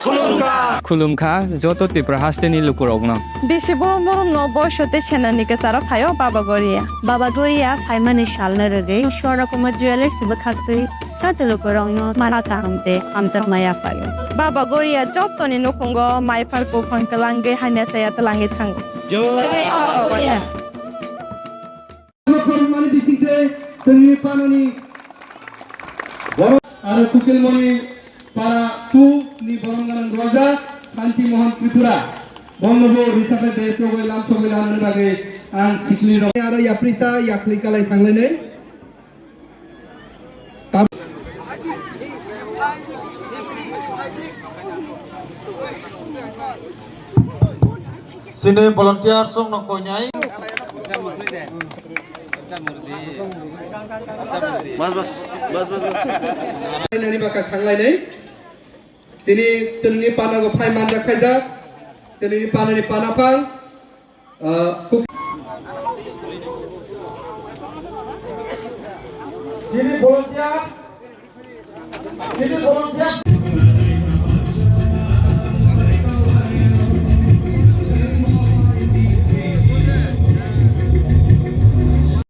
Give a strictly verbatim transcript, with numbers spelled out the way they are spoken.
Khulumkha joto Tripura hasteni lukurokno. Bisi borom borom no boiso tei senani kwcharo phaio Baba Goria. Baba Goria phaimani salno rwgwi Ishwar Kumar Jewellers bwkhaktwi joto lukurokno mala kaham tei hamjakma yaphaio. Baba Goria jotoni nukhungo maiphar buphang twlangwi hamya chaya twlangwi thango. Jai Baba Goria. Khorokmani bisingtwi chwngni panani borok aro Kukilmoni para two ni borok gwnang rwajak Santi Mohan Tripura. Bongnobo risakhe de sogwi lam sogwi lamani bagwi ang sikli rok. Aro yaprisa yakhli kalai thanglainai. Chini volunteers rokno koinai. Bas, bas, bas, bas, bas. Nani baka thanglainai. Chini twnini pana go phai manjak khaijak. Twnini panani pana phang. Ah, kuk- Chini volunteers, chini volunteers